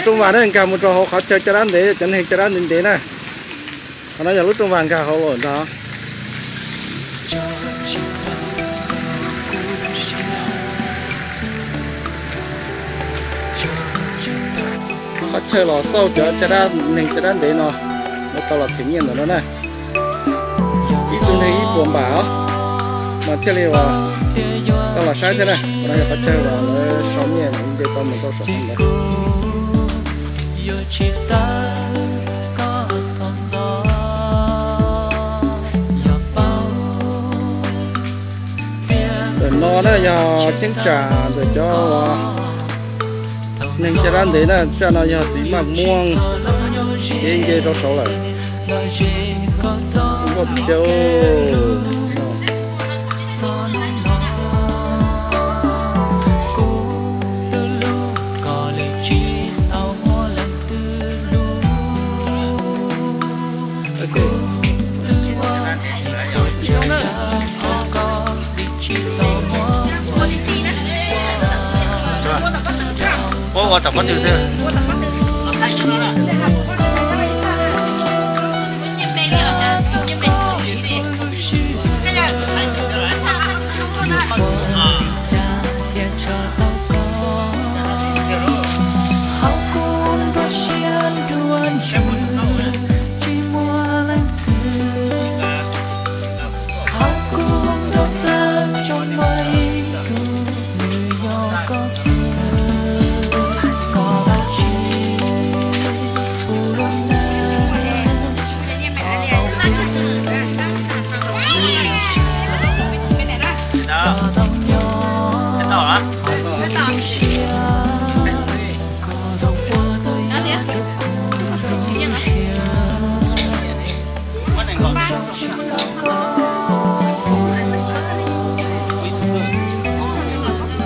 Rooj vag na nkag mus rau hauv qhov chaw caj dab ntev, cov neeg caj dab ntev ntev na. Qhov no yog lub rooj vag nkag hauv lawm ntag. Qhov chaw los xauj cov caj dab, neeg caj dab ntev no, lawv tau los them nyiaj ntawm no na. Ib tug neeg ib puas npam os, mas thiaj li uas tau los saib thiab na. Qhov no yog qhov chaw uas lawv sau nyiaj nce tau mus rau saum ntawd. Ntawm no na yog cheeb tsam ntawm cov uas neeg caj dab ntev na, zaj no yog txiv maj muaj, ces nce rau saud lawm. Nkauj tiag tiag. Ua ua tom pob tw xwb.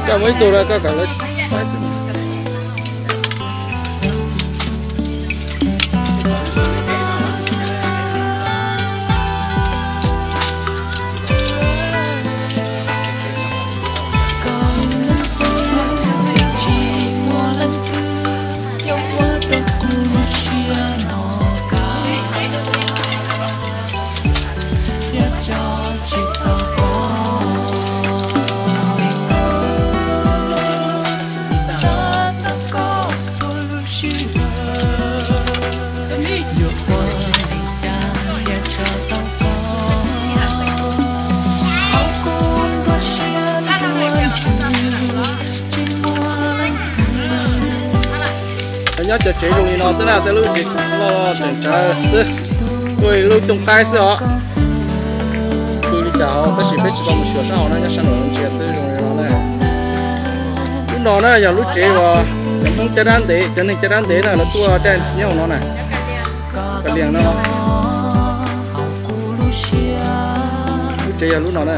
Koj muaj ib tug lawm, koj kom lawv saib xwb. Nyob cov tsev zoo li no xwb na, tej lub tsev loj tseem tsawv xwb, kuj ib lub cooj qaib xwb os. Pw li cas tab sis peb tsis tau mus xyuas sab hauv na, nyob sab nraum ntsia xwb zoo li no na. Lub no na yog lub tsev uas cov Hmoob caj dab ntev, cov neeg caj dab ntev na lawv tuaj dai txiv nyob hauv no na. Kav liam no. Lub tsev yog lub no na.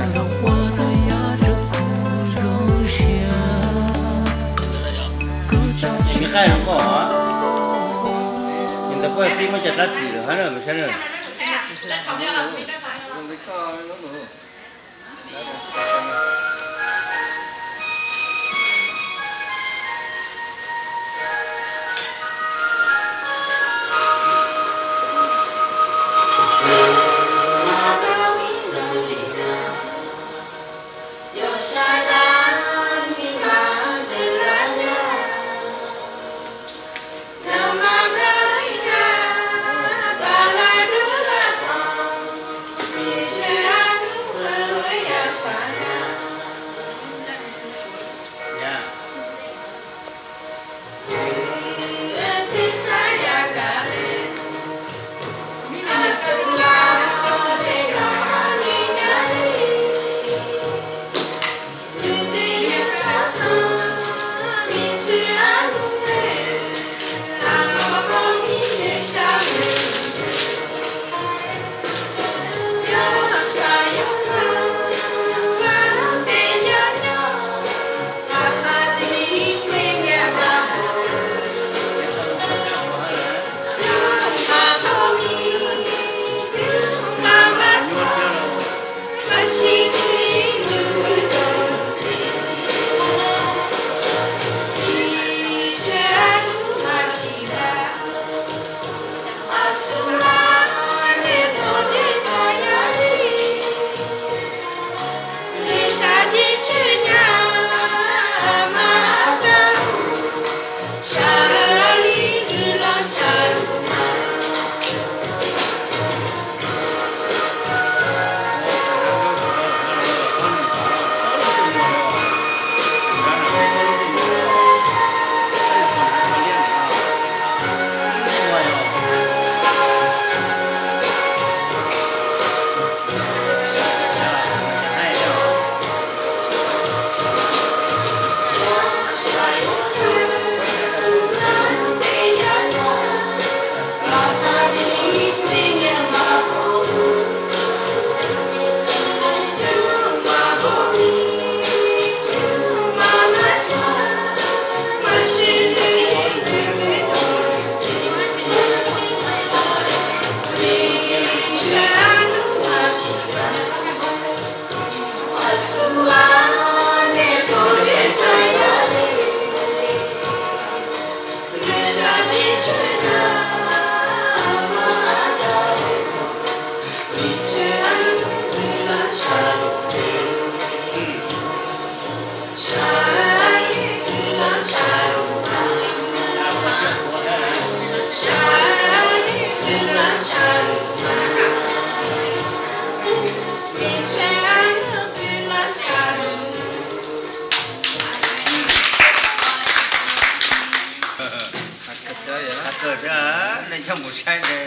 Thiab nej coj mus saib nte,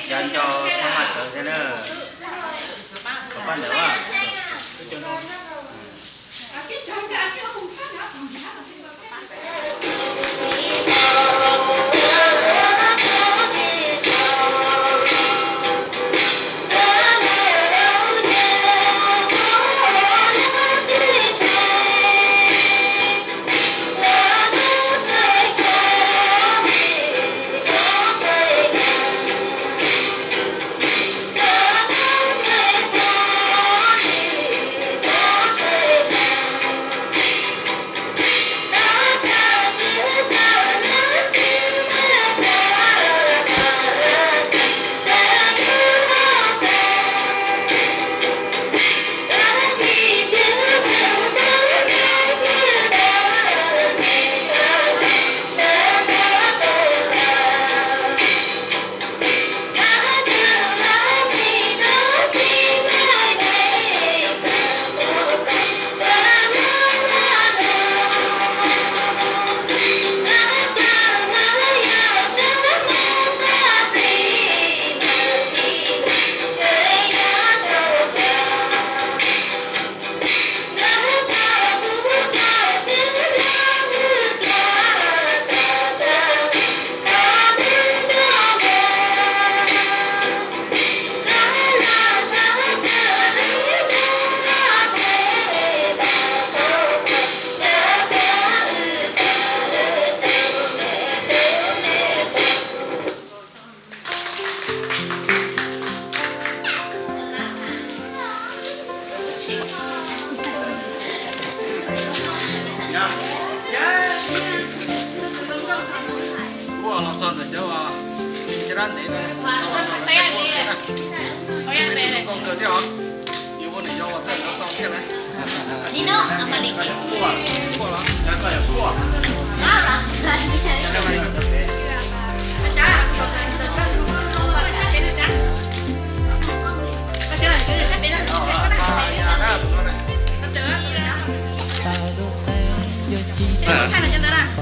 cov nco pab maj tawv thiab na. Kom pab ntawd a. Kuv los txog ntawm cov uas caj dab ntev na, tau los txog ntawm cov uas thiab na, peb tus koob kawg thiab os. Yus ua niam yau los txog ntawm tau thiab na. Kuaj los, kuaj los.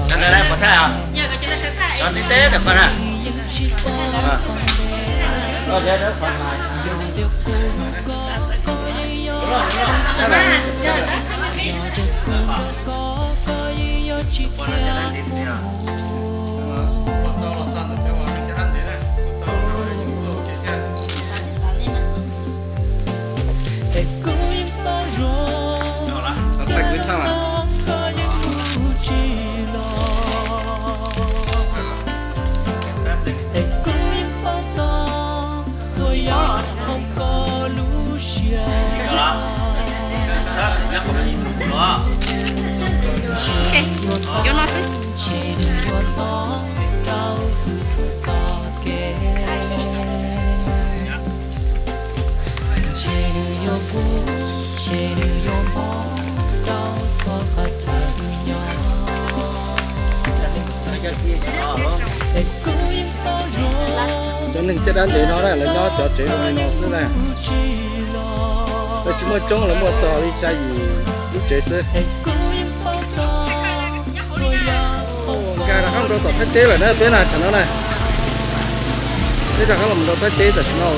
Cov ntawd puas thaij os? Cov ntiv teb ntawm qhov na. Yuav no xwb. Cov neeg caj dab ntev no na, lawv nyob cov tsev zoo li no xwb na. Lawv tsis muaj coob, lawv muaj txog li xya yim lub tsev xwb. Nkag rov qab mus rau tom Thaib teb lawm na peb na, tsam no na. Peb rov qab los mus rau Thaib teb tam sim no.